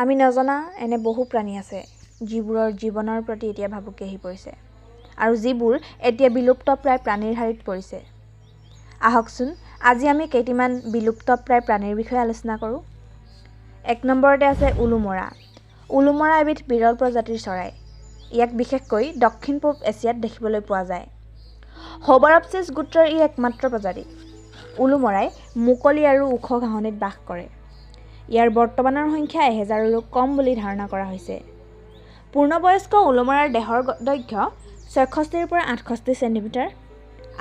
আমি নজনা এনে বহু প্ৰাণী আছে যিবোৰৰ জীৱনৰ প্ৰতি এতিয়া ভাবুকি আহি পৰিছে আৰু যিবোৰ এতিয়া বিলুপ্তপ্ৰায় প্ৰাণীৰ শাৰীত পৰিছে। আহকচোন আজি আমি কেইটিমান বিলুপ্তপ্ৰায় প্ৰাণীৰ বিষয়ে আলোচনা কৰোঁ। এক নম্বৰতে আছে উলুমৰা। উলুমৰা এবিধ বিৰল প্ৰজাতিৰ চৰাই। ইয়াক বিশেষকৈ দক্ষিণ পূব এছিয়াত দেখিবলৈ পোৱা যায়। হৌবাৰপচিছ গোত্ৰৰ ই একমাত্ৰ প্ৰজাতি। উলুমৰাই মুকলি আৰু ওখ ঘাঁহনিত বাস কৰে। ইয়াৰ বৰ্তমানৰ সংখ্যা 1000ৰো কম বুলি ধাৰণা কৰা হৈছে। পূৰ্ণবয়স্ক উলুমৰাৰ দেহৰ দৈৰ্ঘ্য 66ৰ পৰা 68 চেণ্টিমিটাৰ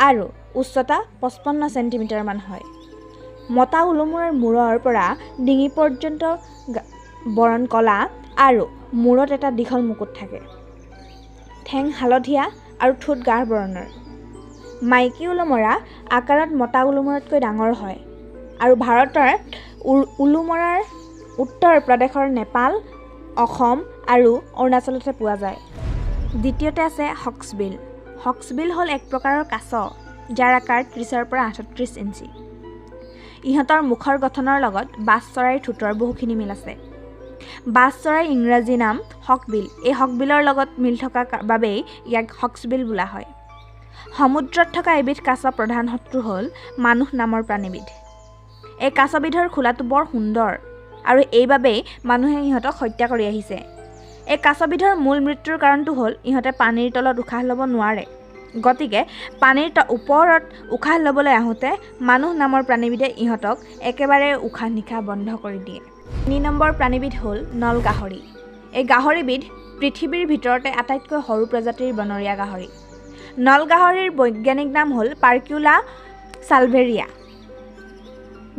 আৰু উচ্চতা 55 চেণ্টিমিটাৰমান হয়। মতা উলুমৰাৰ মূৰৰ পৰা ডিঙি পৰ্যন্ত বৰণ কলা আৰু মূৰত এটা দীঘল মুকুট থাকে। ঠেং হালধীয়া আৰু ঠোঁট গাঢ় বৰণৰ। মাইকী উলুমৰা আকাৰত মতা উলুমৰাতকৈ ডাঙৰ হয় আৰু ভাৰতৰ উলুমৰাৰ উত্তৰ প্ৰদেশৰ নেপাল, অসম আৰু অৰুণাচলতহে পোৱা যায়। দ্বিতীয়তে আছে হক্সবিল। হক্সবিল হ'ল এক প্ৰকাৰৰ কাছ যাৰ আকাৰ 30ৰ পৰা 38 ইঞ্চি। ইহঁতৰ মুখৰ গঠনৰ লগত বাজ চৰাইৰ ঠোঁটৰ বহুখিনি মিল আছে। বাজ চৰাইৰ ইংৰাজী নাম হকবিল। এই হকবিলৰ লগত মিল থকা বাবেই ইয়াক হক্সবিল বোলা হয়। সমুদ্ৰত থকা এবিধ কাছ প্ৰধান শত্ৰু হ'ল মানুহ নামৰ প্ৰাণীবিধ। এই কাছবিধৰ খোলাটো বৰ সুন্দৰ আৰু এইবাবেই মানুহে ইহঁতক হত্যা কৰি আহিছে। এই কাছবিধৰ মূল মৃত্যুৰ কাৰণটো হ'ল ইহঁতে পানীৰ তলত উশাহ ল'ব নোৱাৰে। গতিকে পানীৰ ওপৰত উশাহ ল'বলৈ আহোঁতে মানুহ নামৰ প্ৰাণীবিধে ইহঁতক একেবাৰে উশাহ নিশাহ বন্ধ কৰি দিয়ে। 3 নম্বৰ প্ৰাণীবিধ হ'ল নল গাহৰি। এই গাহৰিবিধ পৃথিৱীৰ ভিতৰতে আটাইতকৈ সৰু প্ৰজাতিৰ বনৰীয়া গাহৰি। নল গাহৰিৰ বৈজ্ঞানিক নাম হ'ল পাৰ্কিউলা ছালভেৰিয়া।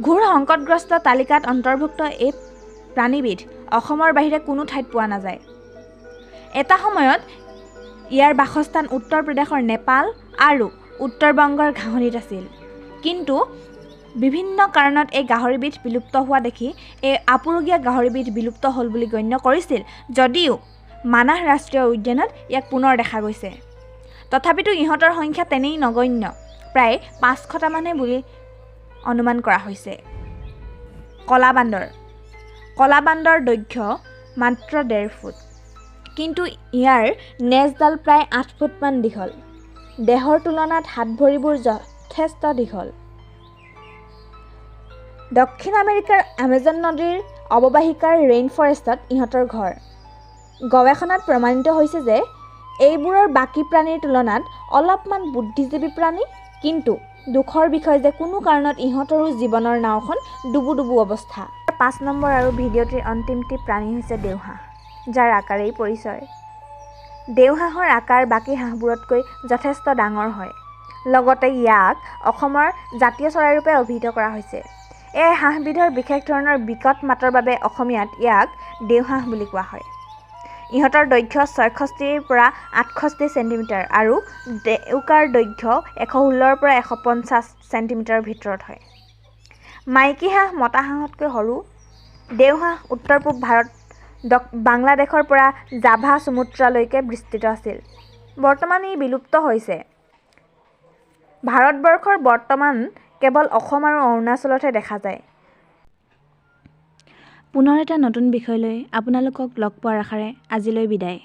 ঘোৰ সংকটগ্ৰস্ত তালিকাত অন্তৰ্ভুক্ত এই প্ৰাণীবিধ অসমৰ বাহিৰে কোনো ঠাইত পোৱা নাযায়। এটা সময়ত ইয়াৰ বাসস্থান উত্তৰ প্ৰদেশৰ নেপাল আৰু উত্তৰ বংগৰ ঘাঁহনিত আছিল। কিন্তু বিভিন্ন কাৰণত এই গাহৰিবিধ বিলুপ্ত হোৱা দেখি এই আপুৰুগীয়া গাহৰিবিধ বিলুপ্ত হ'ল বুলি গণ্য কৰিছিল যদিও মানাহ ৰাষ্ট্ৰীয় উদ্যানত ইয়াক পুনৰ দেখা গৈছে। তথাপিতো ইহঁতৰ সংখ্যা তেনেই নগণ্য, প্ৰায় 500টামানহে বুলি অনুমান কৰা হৈছে। কলা বান্দৰ। কলা বান্দৰ দৈৰ্ঘ্য মাত্ৰ 1.5 ফুট, কিন্তু ইয়াৰ নেজডাল প্ৰায় 8 ফুটমান দীঘল। দেহৰ তুলনাত হাত ভৰিবোৰ যথেষ্ট দীঘল। দক্ষিণ আমেৰিকাৰ এমেজন নদীৰ অৱবাহিকাৰ ৰেইন ফৰেষ্টত ইহঁতৰ ঘৰ। গৱেষণাত প্ৰমাণিত হৈছে যে এইবোৰৰ বাকী প্ৰাণীৰ তুলনাত অলপমান বুদ্ধিজীৱী প্ৰাণী, কিন্তু দুখৰ বিষয় যে কোনো কাৰণত ইহঁতৰো জীৱনৰ নাওখন ডুবু ডুবু অৱস্থা। 5 নম্বৰ আৰু ভিডিঅ'টিৰ অন্তিমটি প্ৰাণী হৈছে দেওহাঁহ, যাৰ আকাৰেই পৰিচয়। দেওহাঁহৰ আকাৰ বাকী হাঁহবোৰতকৈ যথেষ্ট ডাঙৰ হয়। লগতে ইয়াক অসমৰ জাতীয় চৰাইৰূপে অভিহিত কৰা হৈছে। এই হাঁহবিধৰ বিশেষ ধৰণৰ বিকট মাতৰ বাবে অসমীয়াত ইয়াক দেওহাঁহ বুলি কোৱা হয়। ইহঁতৰ দৈৰ্ঘ্য 66ৰ পৰা 68 চেণ্টিমিটাৰ আৰু ডেউকাৰ দৈৰ্ঘ্য 116ৰ পৰা 150 চেণ্টিমিটাৰৰ ভিতৰত হয়। মাইকী হাঁহ মতা হাঁহতকৈ সৰু। দেওহাঁহ উত্তৰ পূব ভাৰত, বাংলাদেশৰ পৰা জাভা সুমুত্ৰালৈকে বিস্তৃত আছিল। বৰ্তমান ই বিলুপ্ত হৈছে। ভাৰতবৰ্ষৰ বৰ্তমান কেৱল অসম আৰু অৰুণাচলতহে দেখা যায়। পুনৰ এটা নতুন বিষয় লৈ আপোনালোকক লগ পোৱাৰ আশাৰে আজিলৈ বিদায়।